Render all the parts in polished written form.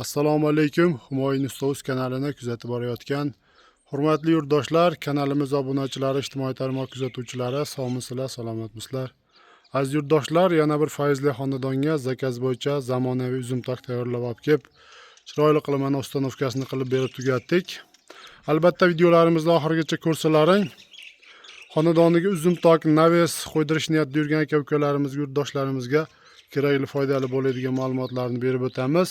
Assalomu alaykum. Humoyun Usta kanalini kuzatib borayotgan hurmatli yurtdoshlar, kanalimiz obunachilari, ijtimoiy tarmoq kuzatuvchilari, sog'misizlar, salomatmisizlar? Aziz yurtdoshlar, yana bir fayzli xonadonga zakaz bo'yicha zamonaviy uzumtok tayyorlab olib kelib, chiroyli qilib mana установка sini qilib berib tugatdik. Albatta videolarimizni oxirigacha ko'rsalaring, xonadoniga uzumtok навес qo'ydirish niyatida yurgan aka ukalarimizga, yurtdoshlarimizga kerakli, foydali bo'ladigan ma'lumotlarni berib o'tamiz.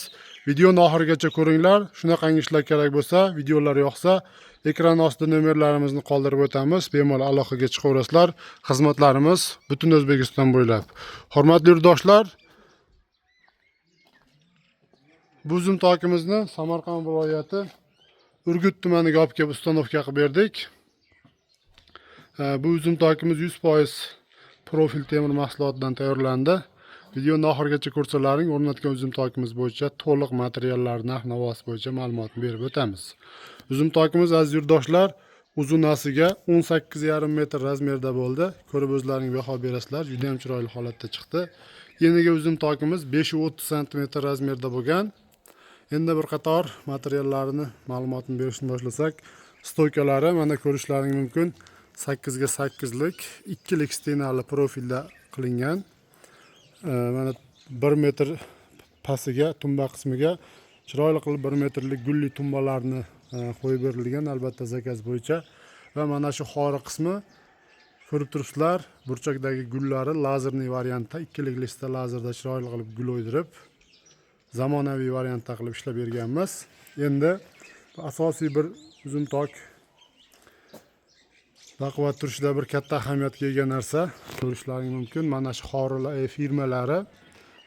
Videoni oxirigacha ko'ringlar. Shunaqangi ishlar kerak bo'lsa, videolar yoqsa, ekran ostida nomerlarimizni qoldirib o'tamiz. Bemalol aloqaga chiqaverasizlar. Xizmatlarimiz butun O'zbekiston bo'ylab. Hurmatli yurtdoshlar, bu uzumtokimizni Samarqand viloyati Urgut tumaniga olib kelib установка qilib berdik. Bu uzumtokimiz 100% profil temir mahsulotidan tayyorlandi. Videoni oxirigacha ko'rsalaring, o'rnatgan uzumtokimiz bo'yicha to'liq materiallar, narx navosi bo'yicha ma'lumotni berib o'tamiz. Uzumtokimiz, aziz yurtdoshlar, uzunasiga 18,5 metr razmerda bo'ldi. Ko'rib o'zlaring baho berasizlar. Juda ham chiroyli holatda chiqdi. Yeniga uzumtokimiz 5,30 santimetr razmerda bo'lgan. Endi bir qator materiallarni ma'lumotini berishni boshlasak, стойка lari mana ko'rishlaring mumkin. 8 ga 8 lik ikkilik стена li profilda qilingan. Mana 1 metr pastiga, tumba qismiga chiroyli qilib 1 metrlik gulli tumbalarni qo'yib berilgan, albatta zakaz bo'yicha. Va mana shu xori qismi ko'rib turibsizlar, burchakdagi gullari лазерный variantda, ikkilik listda lazerda chiroyli qilib gul o'ydirib, zamonaviy variantda qilib ishlab berganmiz. Endi asosiy bir uzumtok baquvvat turishida bir katta ahamiyatga ega narsa, ko'rishlaring mumkin. Mana shu xorilar firmalari,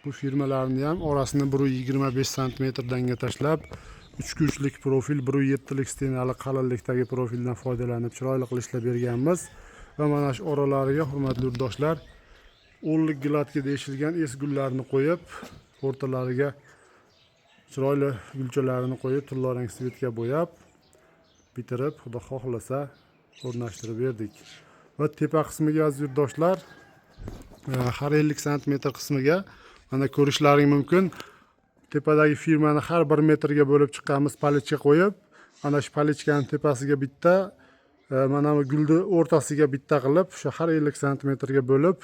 bu firmalarni ham orasini 1,25 santimetrdanga tashlab, 3 ga 3lik profil, 1,7lik стена li qalinlikdagi profildan foydalanib chiroyli qilib ishlab berganmiz. Va mana shu oralariga, hurmatli yurtdoshlar, 10lik гладкий deyishilgan es gullarni qo'yib, o'rtalariga chiroyli gulchalarini qo'yib, tillarang цвет ga bo'yab bitirib, xudo xohlasa, o'rnashtirib berdik. Va tepa qismiga, aziz yurtdoshlar, har 50 santimetr qismiga mana ko'rishlaring mumkin, tepadagi firmani har 1 metrga bo'lib chiqqanmiz, палочка qo'yib, mana shu палочка ni tepasiga bitta, mana bu gulni o'rtasiga bitta qilib, o'sha har 50 santimetrga bo'lib,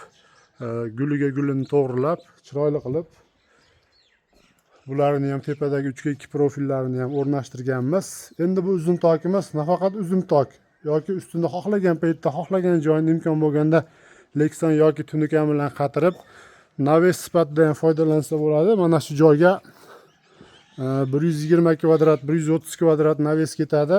guliga gulini to'g'rilab, chiroyli qilib bularni ham tepadagi 3 ga 2 profillarini ham o'rnashtirganmiz. Endi bu uzumtok emas, nafaqat uzumtok yoki ustida xohlagan paytda xohlagan joyini imkon bo'lganda lekson yoki tunuka bilan qatirib, навес sifatida ham foydalansa bo'ladi. Mana shu joyga 120 kvadrat, 130 kvadrat навес ketadi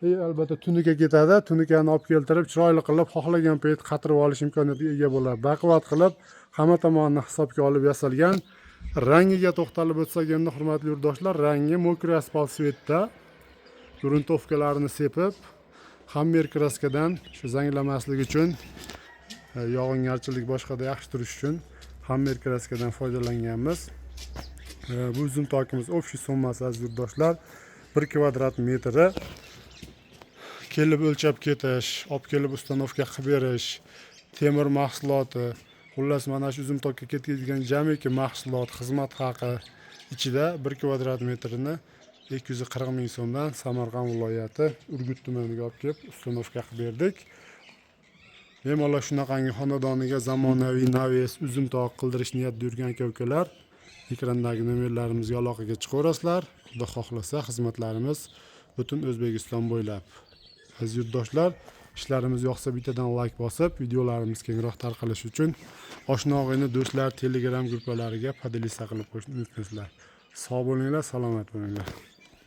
и albatta tunuka ketadi. Tunukani olib keltirib, chiroyli qilib xohlagan payt qatirib olish imkoniyatiga ega bo'ladi. Baquvvat qilib, hamma tomonni hisobga olib yasalgan. Rangiga to'xtalib o'tsak endi, hurmatli yurtdoshlar, rangi мокрый asfalt цвет da, грунтовка larini sepib, hammer краска dan shu zanglamaslik uchun, yog'ingarchilik boshqada yaxshi turishi uchun hammer краска dan foydalanganmiz. Bu uzumtokimiz общий summasi, aziz yurtdoshlar, 1 kvadrat metri kelib o'lchab ketish, olib kelib установка qilib berish, temir mahsuloti, xullas mana shu uzumtokka ketadigan jamiki mahsulot, xizmat haqi ichida 1 kvadrat metrini 240 000 so'mdan Samarqand viloyati Urgut tumaniga olib kelib установка qilib berdik. Bemalol shunaqangi xonadoniga zamonaviy навес, uzumtok qildirish niyatida yurgan aka ukalar ekrandagi nomerlarimizga aloqaga chiqaverasizlar. Xudo xohlasa, xizmatlarimiz butun O'zbekiston bo'ylab. Aziz yurtdoshlar, ishlarimiz yoqsa, bittadan layk bosib, videolarimiz kengroq tarqalishi uchun oshna, og'ayni, do'stlar, Telegram gruppalariga поделиться qilib qo'yishni unutmaysizlar. Sog' bo'linglar, salomat bo'linglar.